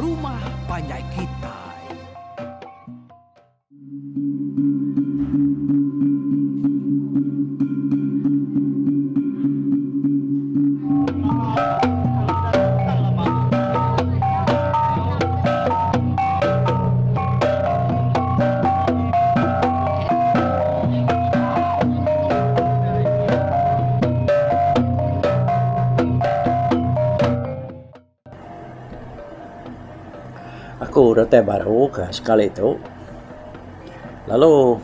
rumah panjai kitai. Aku datai baru ka sekali tu lalu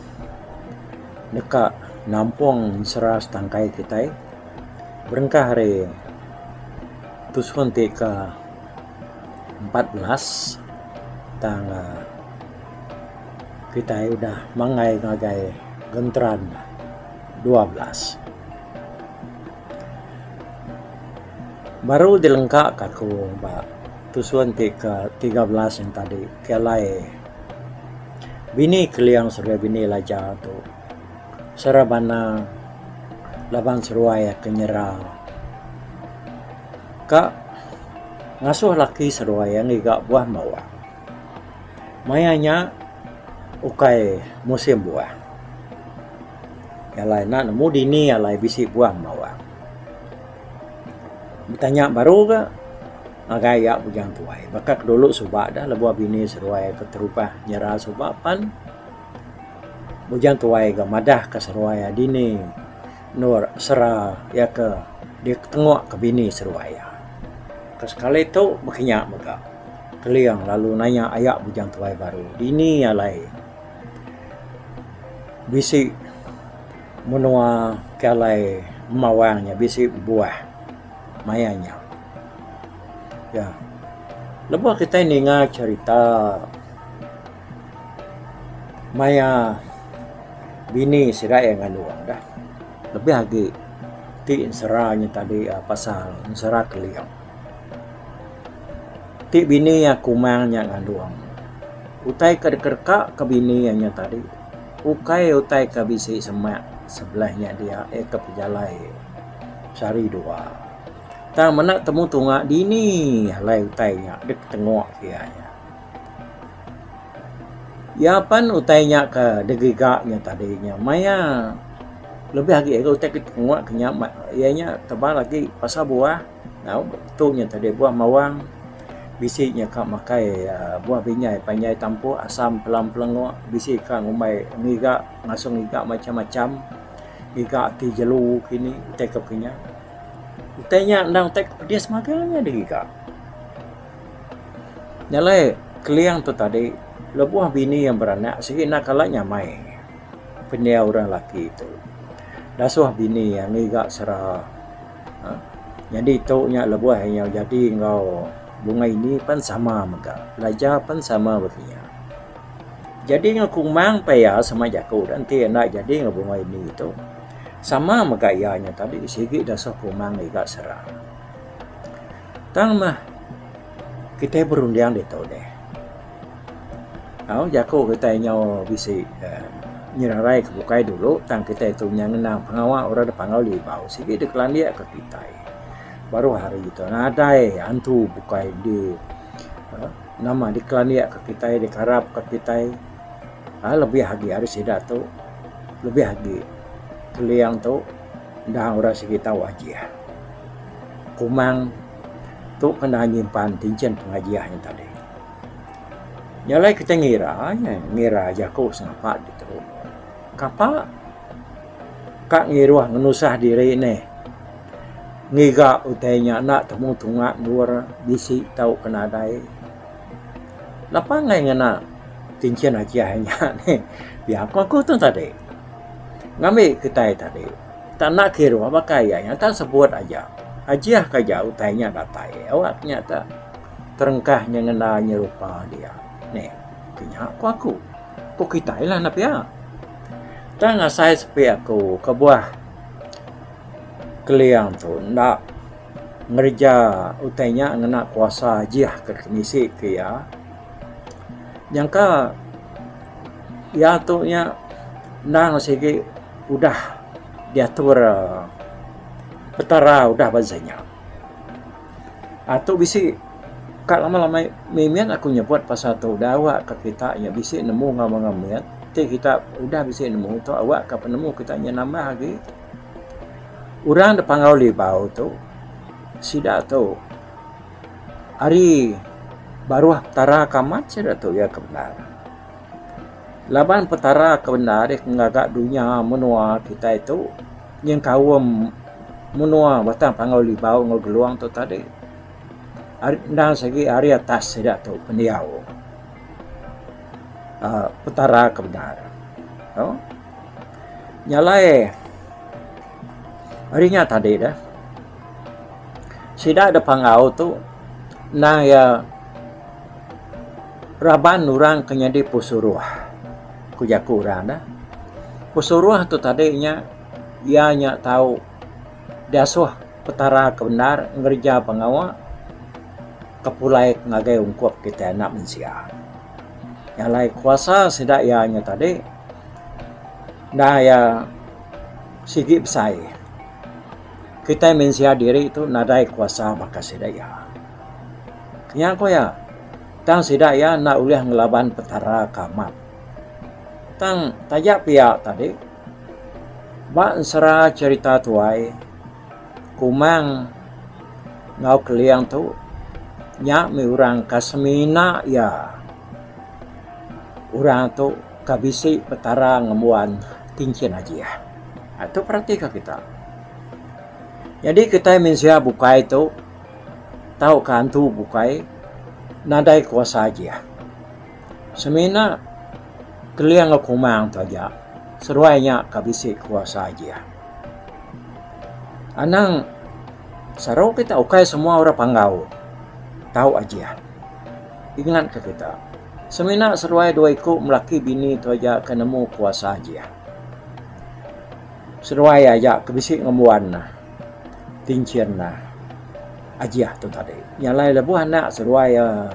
deka nampung ensera setangkai kitai berengkah ari tusun ti ka 14 tang kitai udah manggai ngagai genteran 12. Baru dilengka ka aku ba tusun ti ke 13 yen tadi ke alai bini Keling seduai bini Laja tu serabana laban seduai ke nyera ka ngasuh laki seduai ngiga buah bawang. Maya nya ukai musim buah. Alai enda nemu dini alai bisi buah bawang. Betanya baru ga ngagai iya bujang tuai baka ke dulu suba da lebuh bini seduai keterubah nyera suba pan bujang tuai ga madah ka seduai dini endur sera iya ke ditengok ke bini seduai iya. Ke sekali tu meh kinya mega Keling lalu nanya aya bujang tuai baru dini alai bisi menua ke alai mawang nya bisi buah maya nya. Ya lebuh kitai ninga cherita maya bini sida iya ngandung dah lebih agi ti ensera nya tadi pasal ensera Keling. Ti bini iya Kumang nya ngandung utai ke dikereka ke bini iya nya tadi ukai utai ke bisi semak sebelah nya dia iya ke pejalai sehari dua. Tang menda temu tunga dini alai utai nya dek tengok iya nya. Iya pan utai nya ke digiga nya tadi nya maya lebih agi utai ke tengok nya iya nya tebal agi pasal buah. Au tu nya tadi buah mawang bisi nya ka makai aaa buah binyai panjai tampuk asam pelam pelengok bisi ka ngumbai ngiga ngasuh ngiga macam macam ngiga ati jelu kini utai ke kinya. Utai nya endang utai ke pedis magang nya digiga. Nya alai keling tu tadi lebuh bini iya beranak sigi enda kala nyamai pendiau orang laki tu. Dasuh bini iya ngiga sera. Nyadi tu nya lebuh iya jadi enggau bungai ini pan sama mega. Belajar pan sama baka iya. Jadi enggau kumang pa iya sama jaku da enti enda jadi enggau bungai ini tu sama mega iya nya tadi sigi dasuh kumang ngiga sera. Tang meh kitai berunding ditu deh. Au jaku kitai nyau bisi uhh nyerarai ke bukai dulu tang kitai tu nya ngenang pengawa orang da panggau libau sigi deka landik ka kitai. Baru hari tu nadai antu bukai di uhh nama dikelandik ka kitai dikarap ka kitai uhh lebih agi ari sida tu lebih agi keling tu endang orang sigi tau ajih. Kumang tu kena nyimpan tinchin pengajih nya tadi. Nya alai kitai ngira nya, ngira jaku sengapa ditu. Kapa ka ngiruh ngenusah diri neh ngiga utai nya enda temu tunga endur bisi tauka nadai. Lapa angai ngena tinchin ajih nya neh pia ku aku tu tadi. Ngambi kitai tadi tak enda kiruh baka iya nya tak sebut aja. Ajih ka aja utai nya datai awak nya tak. Terengkah nya ngena nyerupa dia. Neh, ke nya ku aku. Ku kitai lah enda pia. Tang asai sepi aku kebuah Keling tu enda ngereja utai nya ngena kuasa ajih ke kemisi ke iya. Nyangka iya tu nya endang sigi udah diatur Petara udah bansa nya. Tu bisi. Ka lama-lama mimit aku nyebut pasal tu udah awak ka kita nya bisi nemu enggau manga mit ti kita udah bisi nemu tu awak ka penemu kita nya nambah agi. Orang da Panggau Libau tu sida tu ari baruh Petara ka amat sida tu iya ke bendar. Laban Petara ke bendar deh ngaga dunya menua kitai tu nyengkaum menua Batang Panggau Libau enggau Gelong tu tadi. Endang sigi ari atas sida tu pendiau uhh Petara ke bendar. Nya alai ari nya tadi deh sida da panggau tu endang iya raban orang ke nyadi pesuruh ku jaku orang deh. Pesuruh tu tadi nya iya nya tau diasuh Petara ke bendar ngereja pengawa ke pulai ngagai ungkup kitai anak mensia. Nya alai kuasa sida iya nya tadi enda iya sigi besai. Kitai mensia diri tu nadai kuasa baka sida iya. Nya ku iya tang sida iya enda ulih ngelaban Petara ke amat. Tang taja pia tadi ba ensera cherita tuai Kumang enggau Keling tu nya mih orang ka semina iya orang tu ka bisi Petara ngembuan tinchin ajih. Tu peratika kita. Nyadi kitai mensia bukai tu tauka antu bukai nadai kuasa ajih. Semina Keling enggau Kumang tu aja seduai nya ka bisi kuasa ajih. Anang saru kita ukai semua orang panggau tau ajih. Ingat ka kita semina seduai dua iku melaki bini tu aja ke nemu kuasa ajih. Seduai aja ke bisi ngembuan ne tinchin ne ajih tu tadi. Nya alai lebuh anak seduai uhh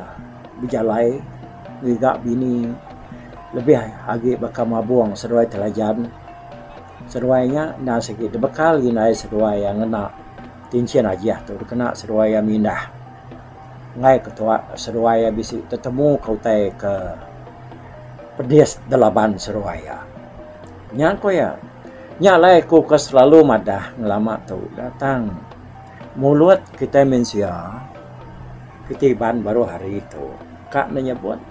bejalai ngiga bini lebih agi baka mabong seduai telajan. Seduai nya enda sigi dibekal indai seduai iya ngena tinchin ajih tu dikena seduai iya mindah enggai ke tuak seduai iya bisi tetemu ke utai ke pedis delaban seduai iya. Nya ku iya, nya alai ku ke selalu madah ngelama tu datang mulut kitai mensia. Kiti Iban baruh hari tu ka ne nyebut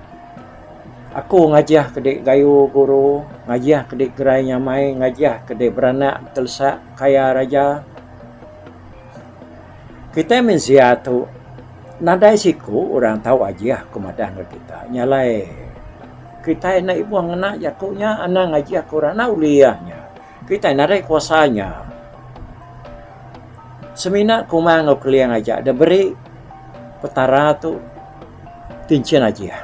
aku ngajih ke di gayu guru ngajih ke di gerai nyamai ngajih ke di beranak betelesak kaya raja. Kitai mensia tu nadai siku orang tau ajih ku madah enggau kita nya alai kitai enda ibuh ngena jaku nya anang ngajih ke orang enda ulih nya. Kitai nadai kuasa nya. Semina Kumang enggau Keling aja da beri Petara tu tinchin ajih.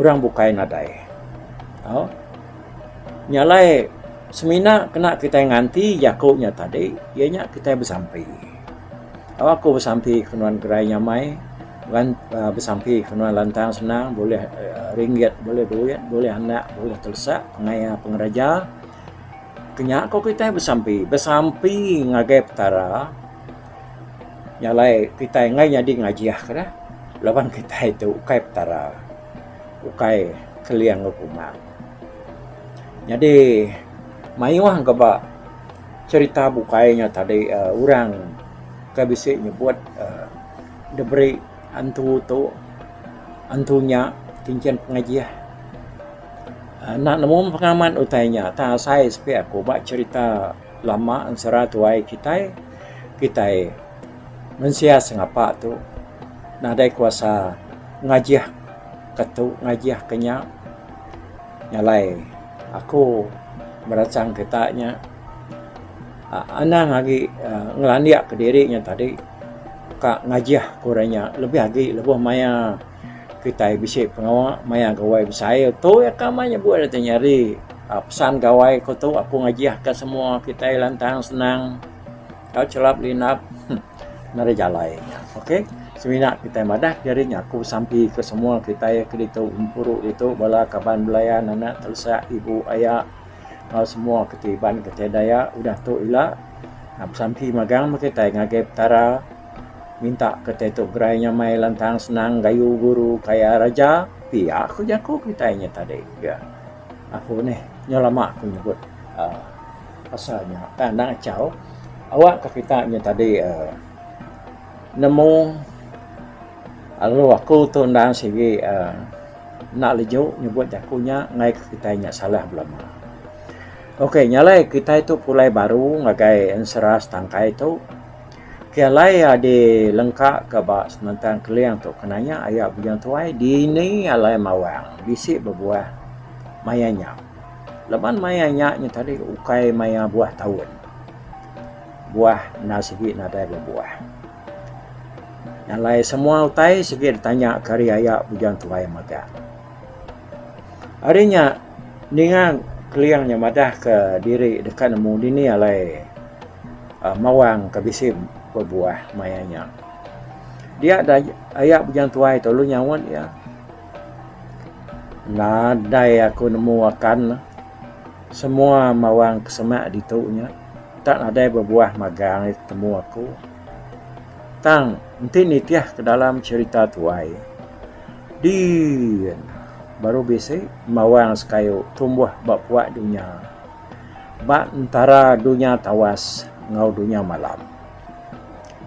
Orang bukai nadai. Au. Nya alai semina kena kitai nganti jaku nya tadi iya nya kitai besampi. Au aku besampi ke nuan gerai nyamai besampi ke nuan lantang senang bulih ringgit bulih duit bulih anak bulih telesak pengaya pengeraja. Ke nya ko kitai besampi, besampi ngagai Petara nya alai kitai enggai nyadi ngajih ke dah laban kitai tu ukai Petara ukai Keling enggau Kumang. Nyadi mayuh ga ba cherita bukai nya tadi uhh orang ke bisi nyebut uhh diberi antu tu antu nya kinchin pengajih. Enda nemu pengamat utai nya tang asai sepi aku ba cherita lama ensera tuai kitai, kitai mensia sengapa tu nadai kuasa ngajih ke tu ngajih ke nya. Nya alai aku meransang kita nya anang agi ngelandik kediri nya tadi ka ngajih ke orang nya lebih agi lebuh maya kitai bisi pengawa maya gawai besai tu iya ka maya nyebut iti nyadi pesan gawai ku tu aku ngajih ka semua kitai lantang senang tau chelap lindap nadai jalai nya ok semina kitai madah jari nya aku besampi ka semua kitai ke ditu empuru ditu bala kaban belayan anak telesak ibu aya enggau semua kitai Iban kitai Dayak udah tu ila besampi magang meh kitai ngagai Petara. Minta kitai tu gerai nyamai lantang senang gayu guru kaya raja pia ku jaku kitai nya tadi ga. Aku neh nyau lama ku nyebut uhh pasal nya tang enda ngachau awak ka kita nya tadi uhh nemu lalu aku tu endang sigi uhh enda leju nyebut jaku nya enggai ka kitai nya salah belama. Ok nya alai kitai tu pulai baru ngagai ensera setangkai tu. Ke alai iya dilengka ka ba senentang keling tu ke nanya aya Bujang Tuai dini alai mawang bisi bebuah maya nya. Laban maya nya nya tadi ukai maya buah taun. Buah enda sigi nadai bebuah. Nya alai semua utai sigi ditanya ka ari aya Bujang Tuai mega. Ari nya ninga keling nya madah ka diri deka nemu dini alai. Mawang ke bisi bebuah maya nya. Dia da aya bujang tuai tu lalu nyaut iya. Nadai aku nemu akan ne. Semua mawang ke semak ditu nya tak nadai bebuah magang temu aku. Tang enti nitih ke dalam cherita tuai din baru bisi mawang sekayu tumbuh ba puak dunya. Ba entara dunya tawas enggau dunya malam.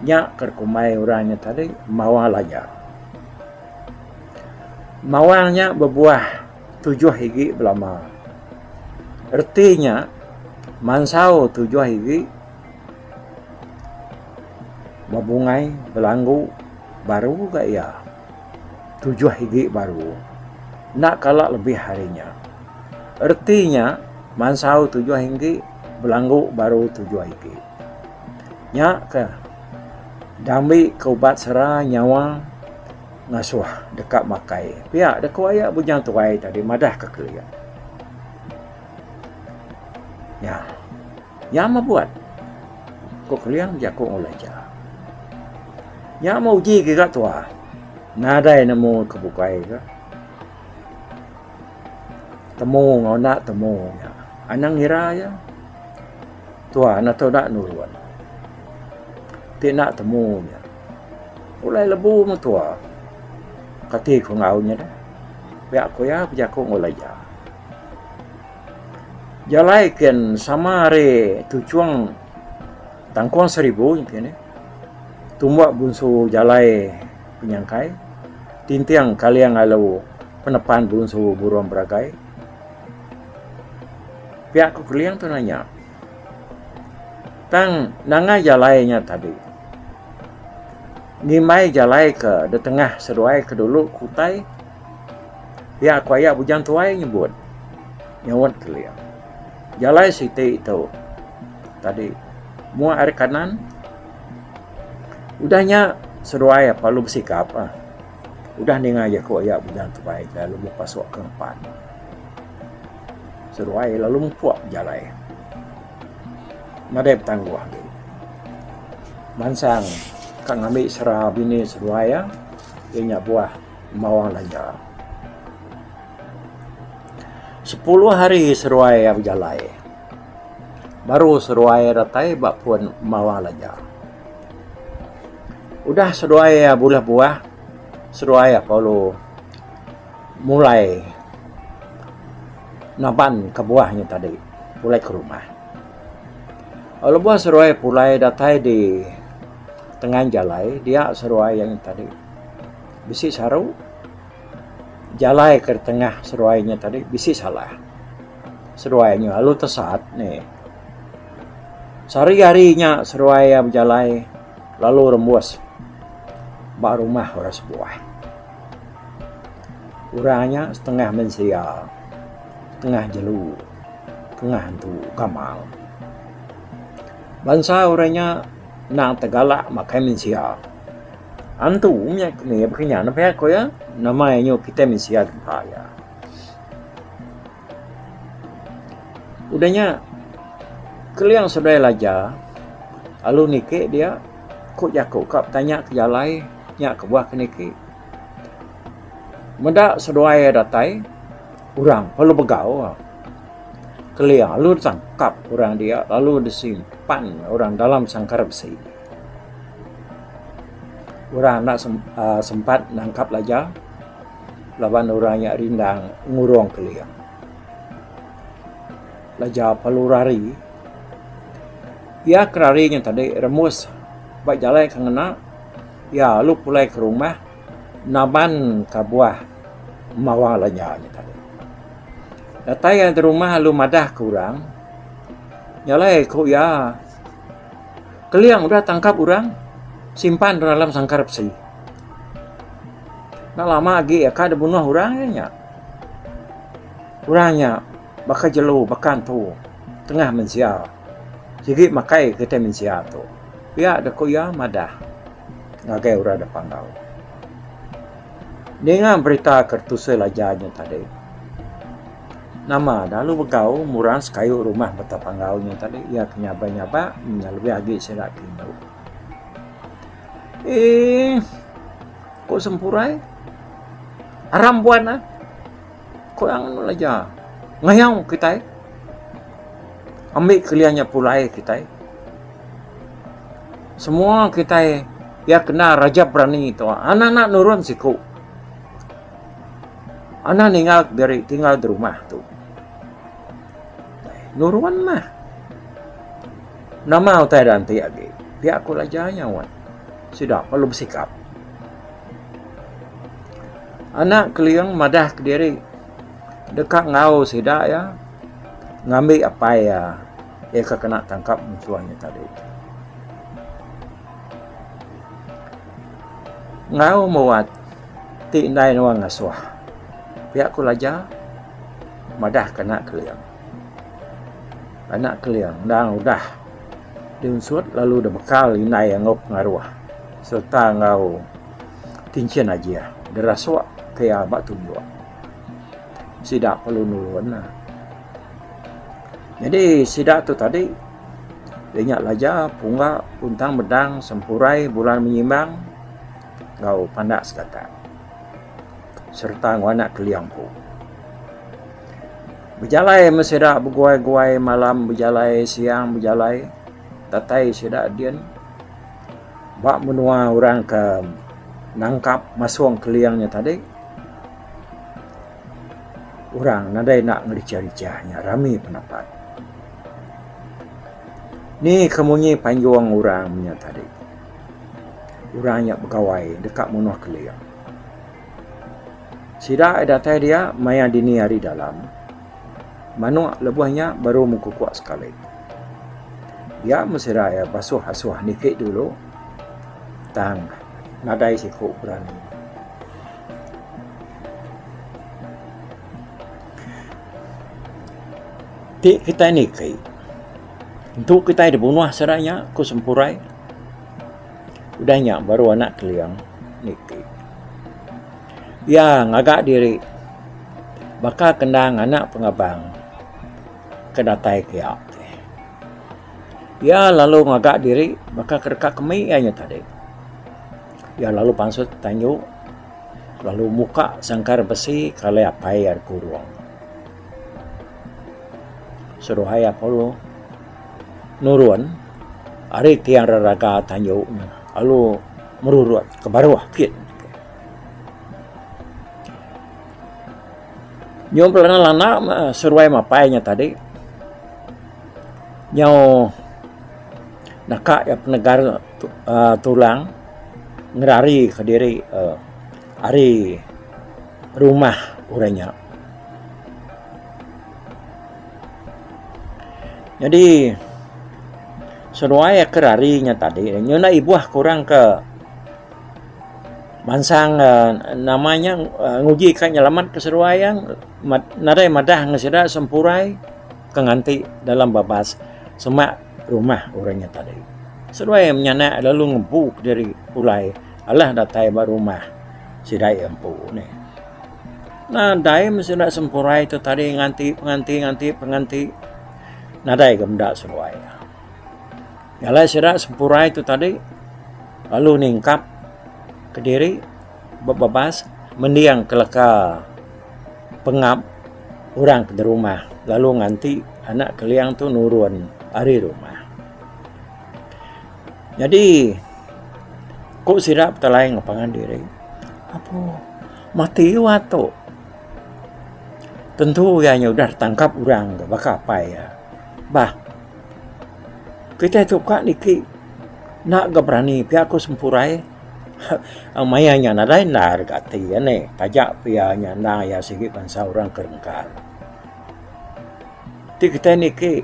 Nya ke dikumbai orang nya tadi mawang lanya. Mawang nya bebuah tujuh igi belama. Reti nya mansau tujuh igi bebungai belanggu baru ga iya tujuh igi baru. Enda kala lebih ari nya. Reti nya, mansau tujuh igi belanggu baru tujuh igi. Nya ke diambi ke ubat sera nyawa ngasuh deka makai. Pia deka aya Bujang Tuai tadi madah ke kelia. Nya, nya meh buat ku Keling jaku enggau Laja. Nya meh uji giga tuah nadai nemu ke bukai ke. Temu enggau enda temu nya anang ngira iya tua ne tu enda nurun. Ti enda temu nya pulai lebu meh tua kati ku enggau nya deh pia ku iya bejaku enggau Laja. Jalai kin sama ari tuchung tangkung seribu nya tumba bunsu jalai penyangkai tinting kaling lalu penepan bunsu burung beragai. Pia ku Keling tu nanya. Tang nanga jalai nya tadi. Ngimbai jalai ke ditengah seduai ke dulu ke utai pia ku aya Bujang Tuai nyebut nyaut Keling. Jalai siti tu tadi mua ari kanan udah nya seduai perlu besikap. Udah ninga jaku aya Bujang Tuai ke lalu bepasuk ke ngepan. Seduai lalu mupuk bejalai. Nadai betangguh agi. Mansang ka ngambi sera bini seduai iya, iya nya buah Mawang Lanja. Sepuluh hari seduai iya bejalai. Baru seduai iya datai ba pun Mawang Lanja. Udah seduai iya bulih buah, seduai iya perlu mulai naban ke buah nya tadi pulai ke rumah. Lebuh seduai pulai datai di tengan jalai dia seduai iya nya tadi bisi saru jalai ke tengah seduai nya tadi bisi salah. Seduai nya lalu tesat nih. Sehari hari nya seduai iya bejalai lalu rembus ba rumah orang sebuah. Orang nya setengah mensia, setengah jelu, setengah antu gamal. Bansa orang nya endang tegalak makai mensia. Antu nya baka nya ne pia ku iya nama iya kitai mensia dempa iya. Udah nya Keling seduai Laja lalu niki dia ku jaku ka betanya ke jalai nya kebuah ke niki. Meda seduai iya datai orang perlu begau. Keling lalu ditangkap orang dia lalu disimpan orang dalam sangkar besi. Orang enda sempat nangkap Laja laban orang nya rindang ngurung Keling. Laja perlu rari. Iya ke rari nya tadi rembus ba jalai ke ngena iya lalu pulai ke rumah naban ka buah mawa Laja nya tadi. Datai iya di rumah lalu madah ke orang nya alai ku iya. Keling udah tangkap orang simpan dalam sangkar besi. Enda lama agi ka dibunuh orang iya nya. Orang nya baka jelu baka antu tengah mensia sigi makai kitai mensia tu. Pia da ku iya madah ngagai orang da panggau. Ninga berita ke tusui Laja nya tadi. Nama lalu begau murang sekayu rumah beta panggau nya tadi iya ke nyabak nyabak nya lebih agi sida ke indu. Eii ku Sempurai aram buan ah ku iya nganu Laja ngayau kitai ambi kelia nya pulai kitai. Semua kitai iya kena raja berani tu anak anak nurun siku. Anang ninggal diri tinggal di rumah tu. Nurun mah. Nama utai da enti agi. Pia ku Laja nyaut. Sida perlu besikap. Anak Keling madah kediri deka enggau sida iya ngambi apai iya iya ke kena tangkap munsuh nya tadi. Enggau muat ti indai nuan ngasuh pia ku Laja madah ke anak Keling. Anak Keling endang udah diunsut lalu dibekal indai enggau pengaruh sereta enggau tinchin ajih dirasuk ke iya ba tunjuk. Sida perlu nulun ne. Nyadi sida tu tadi iya nya Laja, Pungga, Puntang Medang, Sempurai, Bulan Menyimbang enggau Pandak Segatak sereta enggau anak Keling empu. Bejalai meh sida beguai-guai malam bejalai siang bejalai datai sida din ba menua orang ke nangkap masung Keling nya tadi. Orang nadai enda ngerichah-richah nya rami penapat. Ni ke munyi panjung orang nya tadi. Orang nya begawai deka munuh Keling. Sida datai dia maya dini hari dalam. Manuk lebuh nya baru mengkukuk sekali. Dia meh sida iya basuh-asuh niki dulu tang nadai siku berani. Ti kitai niki entu kitai dibunuh sida nya ku Sempurai. Udah nya baru anak Keling niki. Iya ngaga diri baka kendang anak pengabang ke datai kiya. Iya lalu ngaga diri baka ke deka kemi iya nya tadi. Iya lalu pansut tanju lalu muka sangkar besi ke alai apai iya dikurung. Seduai apu nurun ari tiang reraga tanju ne lalu merurut ke baruh kin. Nyau belanda-landa meh seduai mapai nya tadi nyau naka iya penegar uhh tulang ngerari kediri uhh ari rumah orang nya. Nyadi seduai ke rari nya tadi nyau enda ibuh ke orang ke mansang uhh nama nya nguji ka nyelamat ke seduai iya nadai madah ngan sida sempurai ke nganti dalam babas semak rumah orang nya tadi. Seduai menyanak lalu ngempu kediri pulai alah datai ba rumah sida iya empu neh. Nadai meh sida sempurai tu tadi nganti penganti nganti penganti nadai ga meda seduai. Alai sida sempurai tu tadi lalu ningkap kediri bebabas mending ke leka pengap orang ke derumah lalu nganti anak Keling tu nurun ari rumah. Nyadi. Ku sida betelai enggau pangan diri. Apo mati wat tu. Tentu iya nya udah ditangkap orang ke baka apai iya. Bah kitai tu ka niki enda ga berani pia ku Sempurai. Maya nya nadai endar ga ati iya nih taja pia nya endang iya sigi bansa orang ke rengkar. Ti kitai niki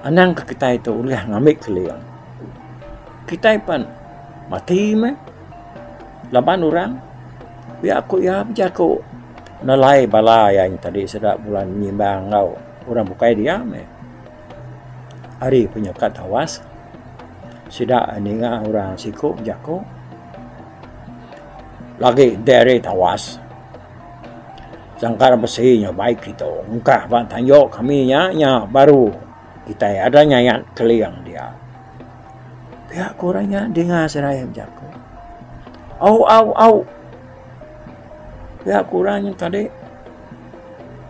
anang ke kitai tu ulih ngambi keling. Kitai pen mati meh laban orang pia ku iya bejaku nelai bala iya tadi sida bulan nyimbang enggau orang bukai dia meh. Ari penyukat tawas sida ninga orang siku bejaku lagi deh ari tawas sangkar besi nya bai kitu engkah ba tanjok kami nya nya baru kitai ada nyayat keling dia. Pia ku orang nya dinga seraya bejaku. Au au au. Pia ku orang nya tadi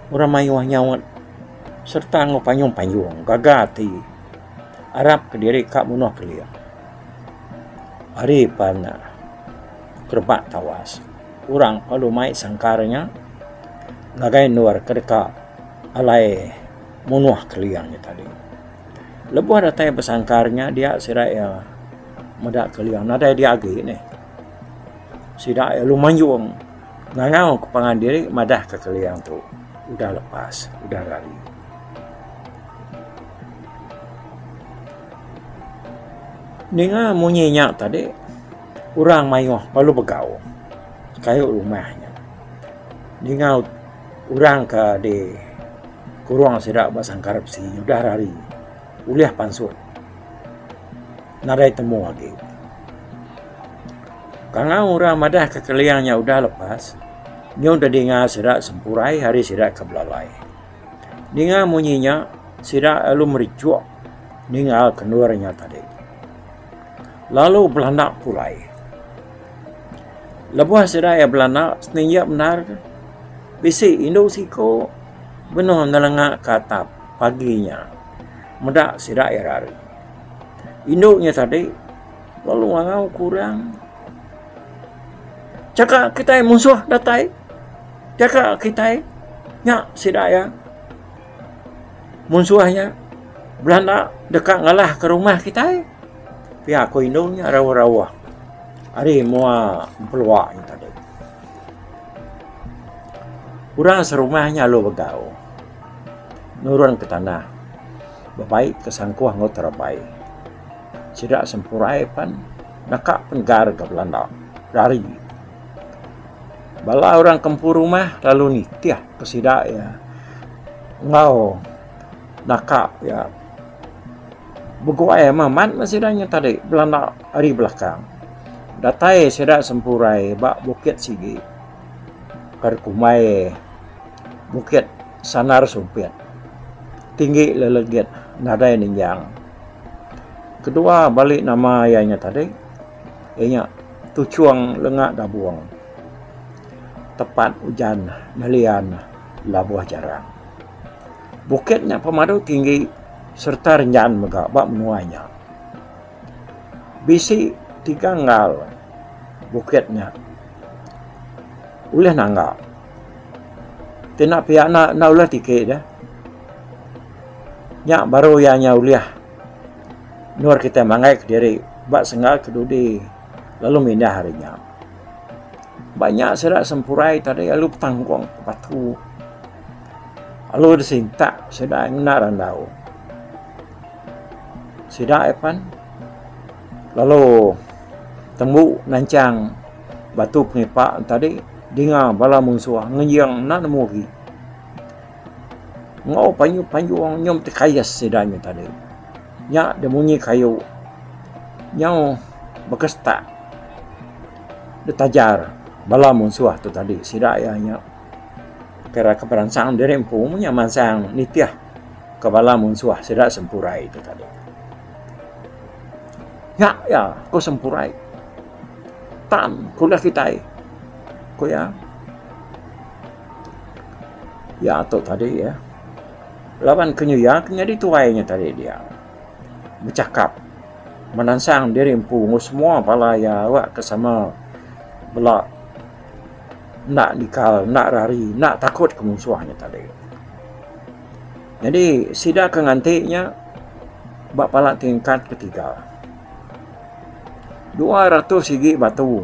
orang mayuh nyaut sereta enggau payung-payung gaga ati arap kediri ka munuh keling. Ari pan kerebak tawas orang lalu mai sangkar nya ngagai endur ke deka alai munuh keling nya tadi. Lebuh datai besangkar nya dia sida iya meda keling nadai dia agi neh. Sida iya lalu mayung ngangau ke pangan diri madah ke keling tu udah lepas udah rari. Ninga munyi nya tadi orang mayuh lalu begau kayu rumah nya. Ninga orang ke di kurung sida ba sangkar besi udah rari ulih pansut nadai temu agi. Kangau orang madah ke keling nya udah lepas nyau deh dinga sida sempurai ari sida ke belalai. Ninga munyi nya sida lalu merijuk ninga kendur nya tadi lalu belanda pulai. Lebuh sida iya belanda seninjik bendar bisi indu siku benung ngelenga ke atap pagi nya meda sida iya rari. Indu nya tadi lalu ngangau ke orang chaka kitai munsuh datai chaka kitai nya sida iya munsuh nya belanda deka ngalah ke rumah kitai pia ku indu nya rauh-rauh. Ari mua empelua nya tadi. Orang serumah nya lalu begau nurun ke tanah bebai ke sangkuh enggau terabai. Sida sempurai pan naka penegar ga belanda rari. Bala orang ke empu rumah lalu nitih ke sida iya enggau naka iya. Beguai amat meh sida nya tadi belanda ari belakang. Datai sida sempurai ba bukit sigi ke kumbai Bukit Sandar Sumpit tinggi lelegit nadai ninjang. Kedua bali nama iya nya tadi iya nya Tuchong Lenga Dabong tepat ujan nelian labuh jarang. Bukit nya pemadu tinggi sereta renjan mega ba menua nya. Bisi tiga enggal bukit nya ulih nangga. Ti enda pia enda enda ulih tiki deh. Nya baru iya nya ulih endur kitai manggai kediri ba senggal ke dudi lalu mindah ari nya. Ba nya sida sempurai tadi lalu betanggung batu. Lalu disintak sida ngena randau. Sida iya pan lalu tembu nanchang batu pengipa tadi dinga bala munsuh ngenjing enda nemu agi. Enggau panjung-panjung nyum tekais sida nya tadi. Nya da munyi kayu nyau baka setak ditajar bala munsuh tu tadi sida iya nya. Kira ke peransang diri empu meh nya mansang nitih ke bala munsuh sida Sempurai tu tadi. Nya iya ku Sempurai tan ku ulih kitai ku iya. Iya tu tadi iya laban ke nyuya ke nyadi tuai nya tadi dia bechakap. Meransang diri empu enggau semua bala iya awak ke sama bela enda nikal, enda rari, enda takut ke munsuh nya tadi. Nyadi sida ke nganti nya ba pala tingkat ketiga. 200 igi batu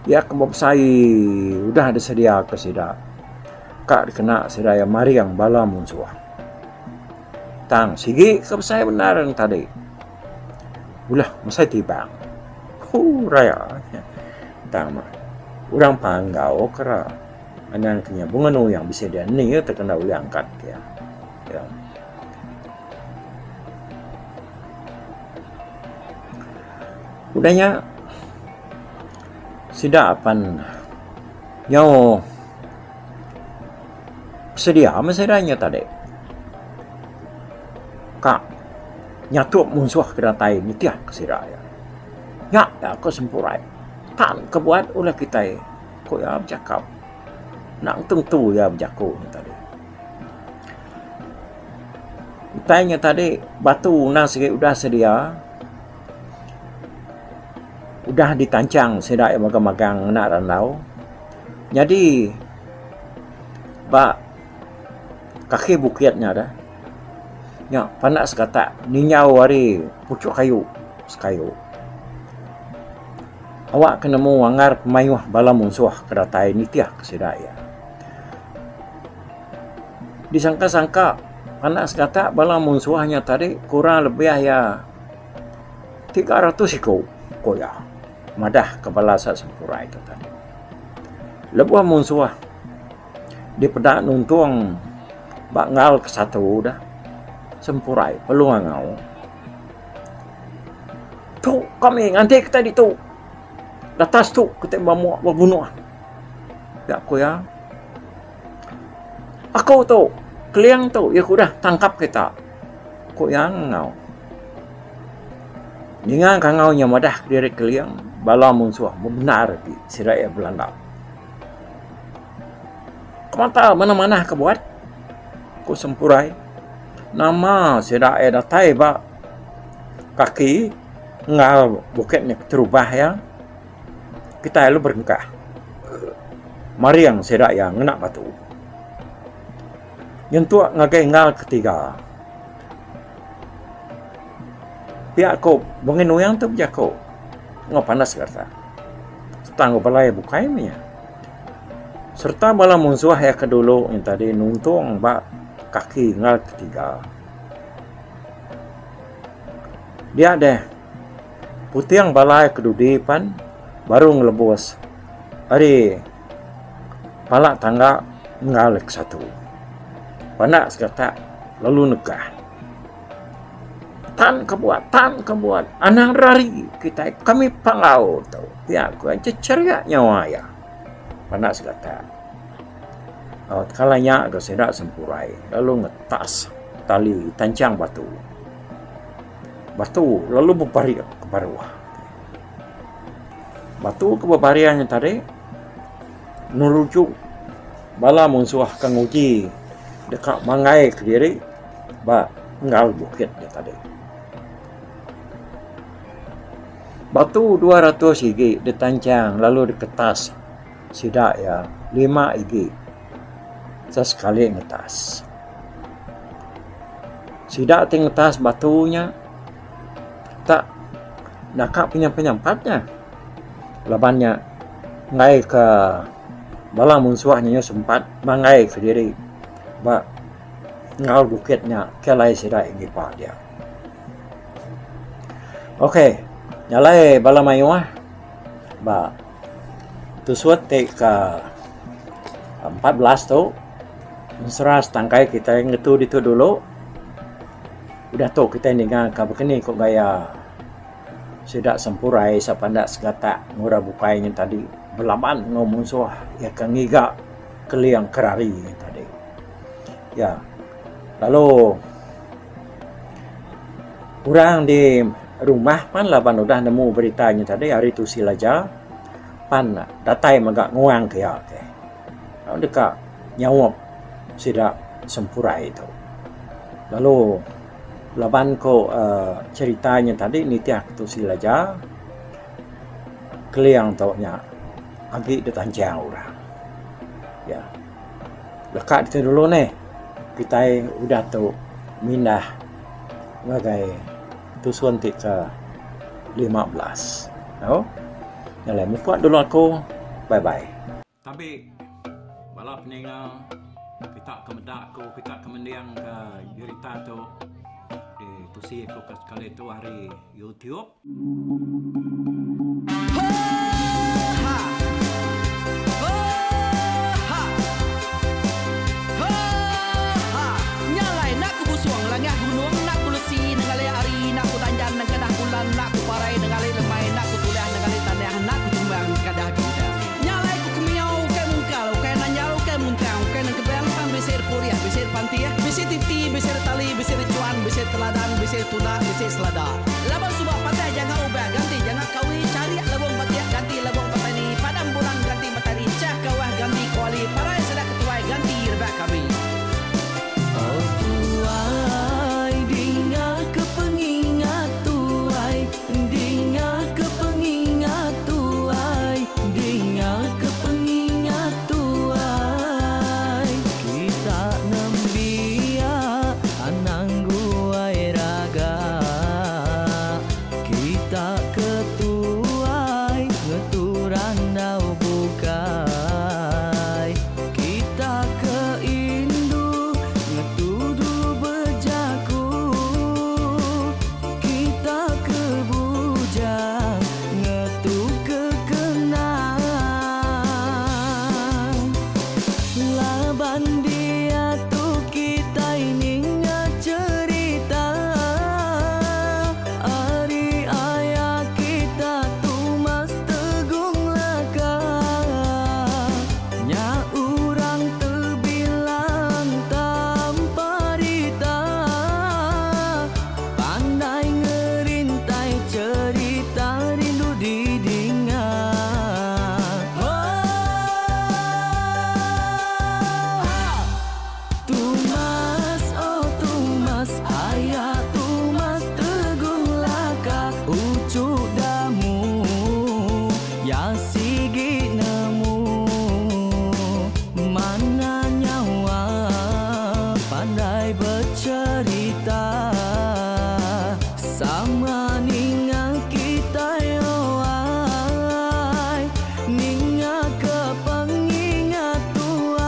iya ke besai udah disedia ke sida ka dikena sida iya maring bala munsuh. Tang sigi ke besai bendar ne tadi. Ulah mesai tibang. Huu raya. Tang mah orang panggau kera anang ke nya bunga nuyang bisi dia ni te kena ulih angkat ke iya. Ya. Udah nya sida pan nyau Sedia meh sida nya tadi ka nyatup munsuh ke datai nitih ke sida iya. Nya da ko Sempurai tan ke buat ulih kitai ku iya bechakap. Enda tentu iya bejaku nya tadi. Utai nya tadi batu endang sigi udah sedia udah ditanchang sida iya magang-magang ngena randau. Nyadi ba kaki bukit nya deh nya panda segatak ninjau ari puchok kayu sekayu. Awak ke nemu anggar pemayuh bala munsuh ke datai nitih ke sida iya. Disangka-sangka panda segatak bala munsuh nya tadi kurang lebih iya 300 iku ku iya. Madah ke bala sa Sempurai tu tadi. Lebuh munsuh dipeda nuntung ba enggau ke satu dah Sempurai perlu ngangau. Tu kami nganti kitai ditu. Datas tu kitai bamuk bebunuh. Pia ku iya. Aku tu keling tu iya ke udah tangkap kita. Ku iya ngangau. Ninga kangau nya madah kediri keling bala munsuh bebendar agi sida iya belanda. Kemata manah manah ke buat ku Sempurai nama sida iya datai ba kaki enggau bukit nya keterubah iya kitai lalu berengkah maring sida iya ngena batu. Nyentuk ngagai enggau ketiga. Pia ko Bungin Nuyang tu bejako enggau panas rasa serta enggau bala iya bukai meh iya. Serta bala munsuh iya ke dulu nya tadi nuntung ba kaki enggau ketiga. Dia deh puting bala iya ke dudi pan baru ngelebus ari pala tangga enggau lagi satu. Panda segatak lalu negah. Tan ke buat, tan ke buat. Anang rari kitai kami panggau tu. Pia ku iya checheriak nyawa iya. Panda segatak. Au tekala nya ga sida sempurai lalu ngetas tali tanchang batu. Batu lalu bebarik ke baruh. Batu ke bebarik nya tadi nerujuk bala munsuh ke nguji deka manggai kediri ba enggau bukit nya tadi. Batu 200 igi ditanchang lalu diketas sida iya lima igi sesekali ngetas. Sida ti ngetas batu nya tak naka penyampat-penyampat nya laban nya enggai ka bala munsuh nya sempat manggai kediri ba enggau bukit nya ke alai sida ngipa dia. Ok nya alai bala mayuh ba tusut ti ka 14 tu ensera setangkai kitai ngetu ditu dulu udah tu kitai ninga ka bekeni ku gaya sida sempurai sapanda segatak enggau orang bukai nyen tadi belaban enggau munsuh iya ke ngiga keling kerari tadi. Ya. Lalu orang di rumah pan laban udah nemu berita nya tadi ari Tusi Laja pan datai mega nguang ke iya ke. Lalu deka nyaup sida Sempurai tu. Lalu. Laban ko cherita nya tadi nitih ke tusi Laja, Keling tu nya agi ditanchang orang. Ya. Leka ditu dulu neh kitai udah tu mindah ngagai tusun ti ke 15. Au. Nya alai mupuk dulu aku. Bye bye. Tabi bala peninga kita ke meda aku kita ke mending ke jerita tu ditusi aku ke sekali tu ari YouTube. Oh tuai dinga ke pengingat tuai dinga ke pengingat tuai dinga ke pengingat tuai kita nembiak anang guai raga kita ke tuai ngetu randau bukai kita ke indu ngetu dulu bejaku kita ke bujang ngetu ke kenang laban diatu kitai ninga cherita ari aya kita Tumas Tegung Laka nya urang tebilang tanpa rita pandai ngerintai cherita rindu didinga. Tumas oh Tumas aya Tumas Tegung Laka uchu damu ya sigi nemu mana nyawa pandai becherita sama ninga kitai oh ai ninga ke pengingat tuai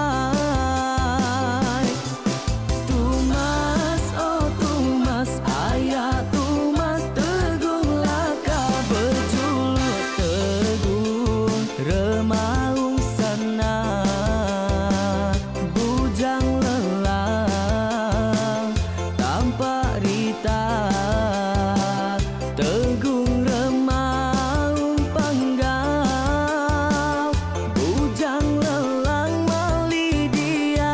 Tumas oh Tumas aya Tumas Tegung Laka bejuluk Tegung Remaung Sana Bujang Lelang Tampak Rita Tegung Remaung Panggau Bujang Lelang Mali Diau.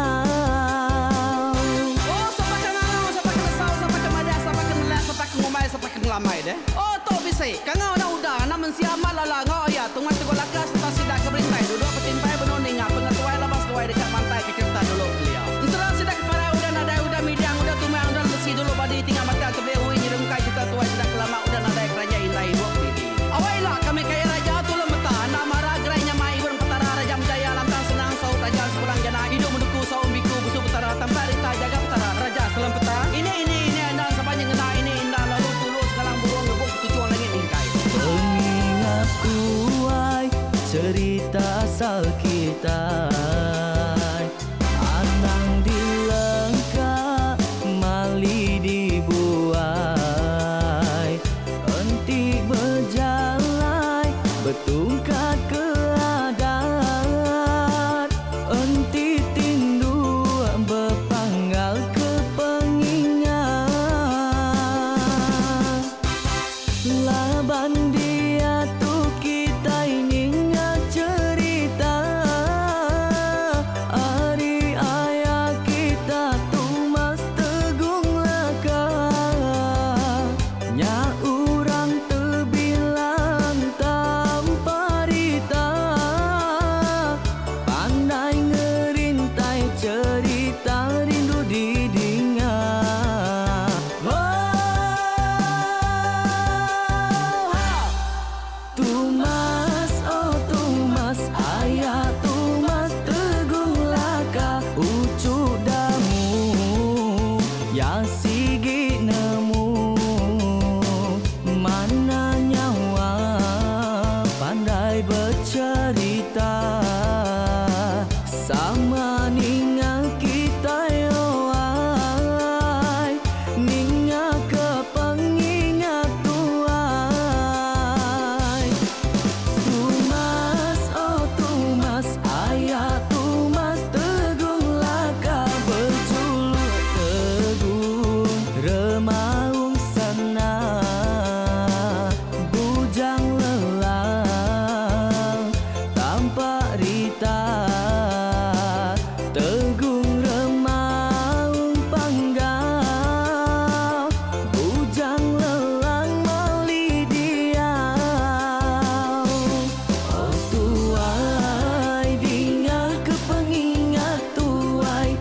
Oh sapa ke ngangau sapa ke nesau sapa ke madah sapa ke nelak sapa ke ngumbai sapa ke ngelamai deh. Oh tu bisi kangau anak uda anak mensia amat lala enggau aya Tungas Teguh Laka sereta sida ke berintai duduk betimpai benung ninga pengetuai laban seduai deka mantai ke cherita dulu kelia. Ensera sida ke parai udah nadai udah midang udah tumang udah lemesi dulu badi tinggal mata tebeli ui nyerungkai cherita tuai sida ke lama udah nadai keranjai indai ibuk didi. Awai ila kami kaya raja tulung meta enda mara gerai nyamai ibun petara raja menjaya lantang senang saut raja sepulang jana idup menduku saum biku busu petara tampak rita jaga petara raja selempeta ini ini ini enda sapa nyengenda ini inda lalu tulu segalang burung ngebuk ketuchung langit mingkai. Pengingat tuai cerita asal kitai anang dilengka mali dibuai enti bejalai betungkat ke adat enti tindu bepanggal ke pengingat laban diatu kitai ninga cherita ari aya kita Tumas Tegung Laka nya urang tebilang tanpa Tumas oh Tumas aya Tumas Tegung Laka uchu damu ya sigi nemu mana nyawa pandai becherita sama ninga kitai oh ai ninga ke pengingat tuai. Tumas oh Tumas aya Tumas Tegung Laka bejuluk Tegung Remaung Sana Bujang Lelang Tampak Rita Tegung Remaung Panggau Bujang Lelang Mali Diau. Oh tuai dinga ke pengingat tuai,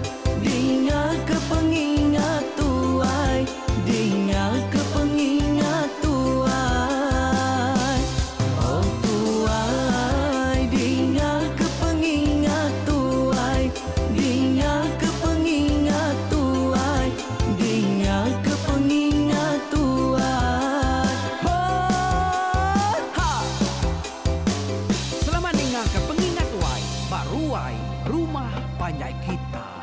dinga ke pengingat tuai, dinga ke pengingat tuai. Oh tuai dinga ke pengingat tuai, dinga ke pengingat tuai, dinga ke pengingat tuai. Ho ha. Selamat ninga ke pengingat tuai ba ruai rumah panjai kita.